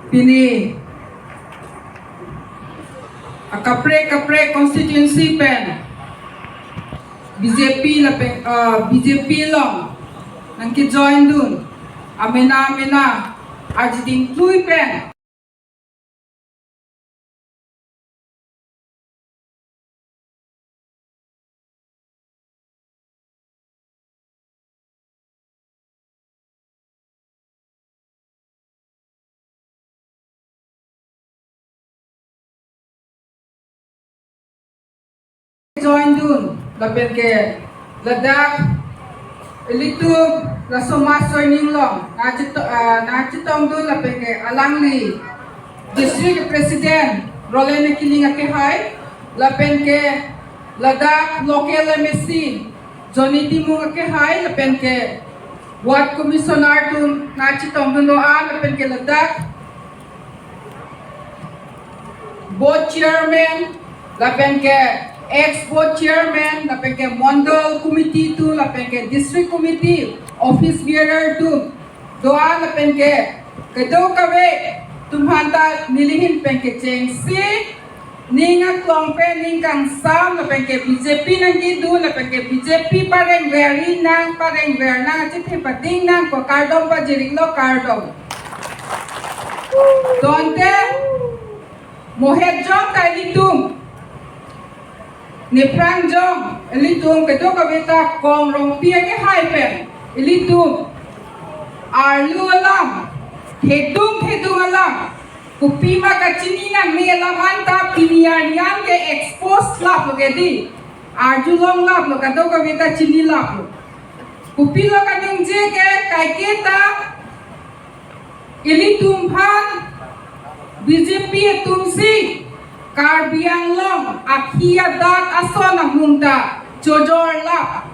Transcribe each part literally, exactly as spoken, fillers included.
Pini akaprek kaprek constituency pen B J P lapen, ah, B J P along nangkejoin dun amena amena arjiding tui pen join dun lapen ke ladak ilitum laso mass joining along nangchito-, ah, nangchetong dun lapen ke alangli district president Roland Killing akehai lapen ke ladak local M A C Johnny Timung akehai lapen ke ward commissioner atum nangchetong dun do-an lapen ke ladak board chairman lapen ke ex board chairman lapen ke mondol committee atum lapen ke district committee office bearer atum do-an lapen ke kedo kave atum aphanta neli ahin pen kechengsi ning aklong pen ning kangsam lapen ke B J P nangkedun lapen ke B J P pareng veri nang pareng ver nang achethe pading nang ko kardom pajirlo kardom. Tangte mohet jong ta ilitum, nephrang jong ilitum kedo kave ta Kong Rongpi akehai pen ilitum arlu alam, thedung thedung alam, kopima kachini nangne alam anta pini arni an ke expose laplo ke dei, arjulong laplo, kedo kave ta chini laplo. Kopilo kaningje ke kaike ta ilitum aphan B J P atumsi Karbi Anglong akhi adak ason ahum ta chojor lap.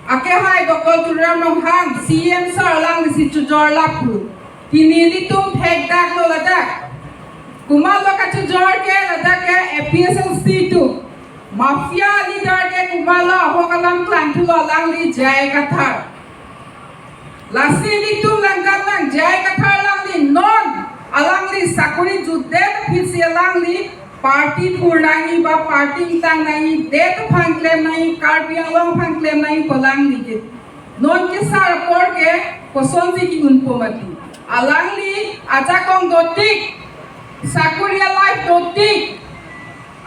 Akehai Doctor Tuliram Ronghang C M sir alanglisi chojor lap pu. Pini ilitum thekdaklo ladak. Komatlo kachojor ke ladak ke A P H L C atum. Mafia leader ke komatlo ahok alam klangthulo alangli J I Kathar. Lasi ilitum langdam nang J I Kathar alangli non alangli sakori jutdet aphi si alangli party thur nangji ba party ingtang nangji det aphan klem nangji Karbi Anglong aphan klem nangji pu alangli ke. Non kesar apor ke kosonsi ki-un po mati. Alangli ajakong dotik, sakori a-life dotik,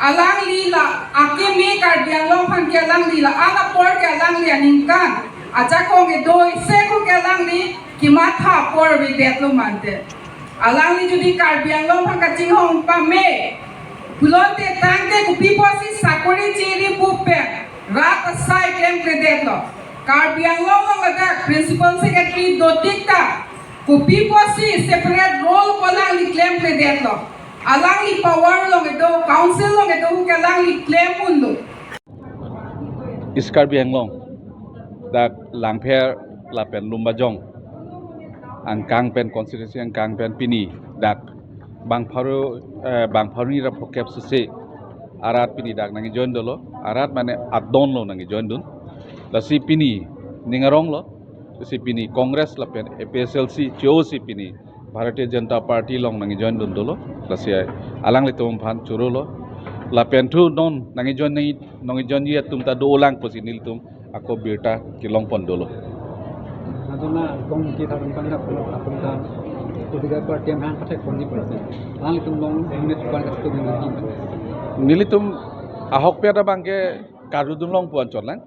alangli la akeme Karbi Anglong aphan ke alangli la-an apor ke alangli aningkan ajakong kedo isi ko ke alangli kematha apor avedetlo mante. Alangli jodi Karbi Anglong aphan kachinghon pame pulote tangte kopi apotsi sakori chiri pu pen rat asai klemkledetlo. Karbi Anglong along ladak principal secretary dotik ta kopi apotsi separate role ko alangli klemkledetlo. Alangli power along kedo, council along kedo ke alangli klem unlo. East Karbi Anglong, dak Langpher lapen Lumbajong angkang pen, constituency angkang pen pini dak bang pharo, eh, bang pharo hini ra phokep sese arat pini dak nangjoin dolo, arat mane adon lo nangjoin dun. Lasi pini ning arong lo, lasi pini Congress lapen A P H L C che-osi pini Bharatiya Janata Party along nangjoin dun dolo, lasi alanglitum aphan chorolo. Lapen thu non nangjoin nang nangjoinji atum ta dolang pusi nelitum ako birta kelong pon dolo. Adona kong ki tharun pangra pun apun ta political party amhan pathek ponji pusi. Alanglitum along unit pan ka tu nang. Nelitum ahokpet abang ke karjudun long puan chotlang.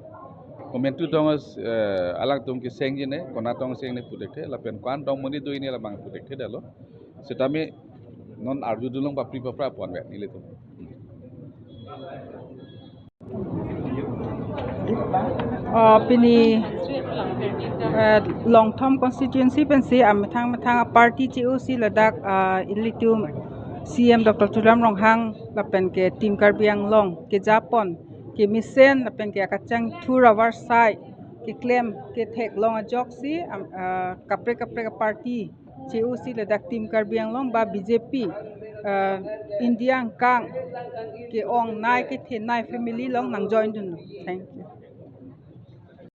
Komantu tong, eh, alangtum keseng jine, konat tong seng ne pu thekthe, lapen ko-an tong monit do-ine labang pu thekthe detlo. Setame non arjudun long papri papra puan ve nelitum. Oh, pini, eh, Longthom constituency pensi amethang methang party che-osi ladak, ah, ilitum C M Doctor Tuliram Ronghang lapen ke Team Karbi Anglong kejapon kemesen lapen ke akachangthur avarsai keklem ketheklong ajoksi, am, ah, kaprek kaprek party che-osi ladak Team Karbi Anglong ba B J P, ah, India angkang ke-ongnei kethenei family along nangjoin dunlo. Thank you.